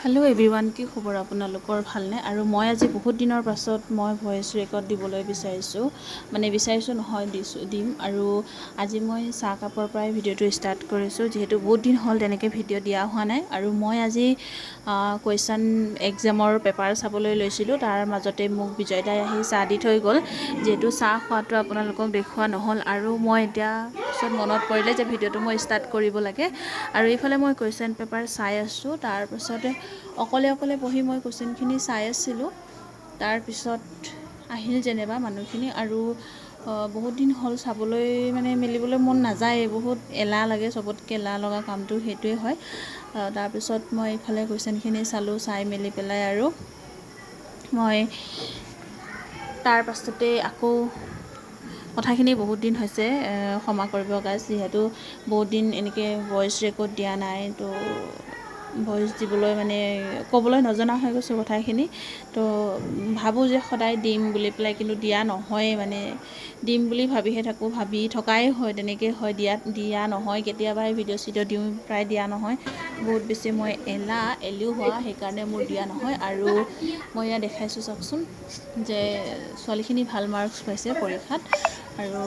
Hello' everyone, কি খবৰ আপোনালোকৰ? ভালনে? আৰু মই আজি বহুত দিনৰ পাছত মই ভইচ ৰেকৰ্ড দিবলৈ বিচাৰিছোঁ, মানে বিচাৰিছোঁ নহয়, দিছোঁ, দিম। আৰু আজি মই চাহ কাপৰ পৰাই ভিডিঅ'টো ষ্টাৰ্ট কৰিছোঁ, যিহেতু বহুত দিন হ'ল তেনেকৈ ভিডিঅ' দিয়া হোৱা নাই। আৰু মই আজি কুৱেশ্যন এক্সামৰ পেপাৰ চাবলৈ লৈছিলোঁ, তাৰ মাজতে মোক বিজয় দাই আহি চাহ দি থৈ গ'ল। যিহেতু চাহ খোৱাটো আপোনালোকক দেখুওৱা নহ'ল, আৰু মই এতিয়া পিছত মনত পৰিলে যে ভিডিঅ'টো মই ষ্টাৰ্ট কৰিব লাগে। আৰু এইফালে মই কুৱেশ্যন পেপাৰ চাই আছোঁ, তাৰপাছতে অকলে অকলে বহি মই কুৱেশ্যনখিনি চাই আছিলোঁ। তাৰপিছত আহিল যেনিবা মানুহখিনি। আৰু বহুত দিন হ'ল চাবলৈ মানে মেলিবলৈ মন নাযায়, বহুত এলাহ লাগে, চবতকৈ এলাহ লগা কামটো সেইটোৱে হয়। তাৰপিছত মই এইফালে কুৱেশ্যনখিনি চালোঁ, চাই মেলি পেলাই আৰু মই তাৰ পাছতে আকৌ কথাখিনি বহুত দিন হৈছে, ক্ষমা কৰিব গাইজ, যিহেতু বহুত দিন এনেকৈ ভইচ ৰেকৰ্ড দিয়া নাই, তো ভইচ দিবলৈ মানে ক'বলৈ নজনা হৈ গৈছোঁ কথাখিনি। তো ভাবোঁ যে সদায় দিম বুলি পেলাই, কিন্তু দিয়া নহয়েই, মানে দিম বুলি ভাবিহে থাকোঁ, ভাবি থকাই হয়, তেনেকেই হয়, দিয়া নহয়। কেতিয়াবাই ভিডিঅ' চিডিঅ' দিওঁ, প্ৰায় দিয়া নহয়। বহুত বেছি মই এলেহুৱা, সেইকাৰণে মোৰ দিয়া নহয়। আৰু মই ইয়াত দেখাইছোঁ, চাওকচোন যে ছোৱালীখিনি ভাল মাৰ্কছ পাইছে পৰীক্ষাত, আৰু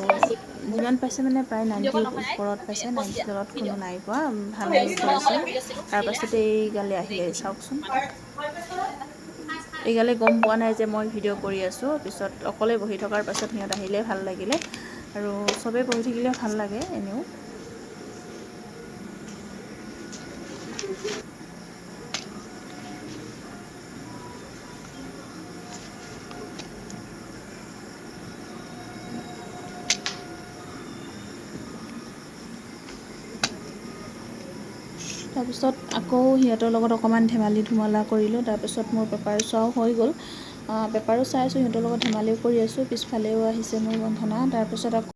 যিমান পাইছে মানে প্ৰায় 90ৰ ওপৰত পাইছে, 90 তলত কোনো নাই পোৱা, ভাল কৰিছে। তাৰপাছতে এই গালে আহিলে, চাওকচোন, এইগালে গম পোৱা নাই যে মই ভিডিঅ' কৰি আছোঁ। পিছত অকলে বহি থকাৰ পাছত সিহঁত আহিলে ভাল লাগিলে, আৰু চবেই বহি থাকিলে ভাল লাগে এনেও। তাৰপিছত আকৌ সিহঁতৰ লগত অকণমান ধেমালি ধুমলা কৰিলোঁ। তাৰপিছত মোৰ পেপাৰ চোৱাও হৈ গ'ল, পেপাৰো চাই আছোঁ, সিহঁতৰ লগত ধেমালিও কৰি আছোঁ। পিছফালেও আহিছে মোৰ বন্ধনা। তাৰপিছত আকৌ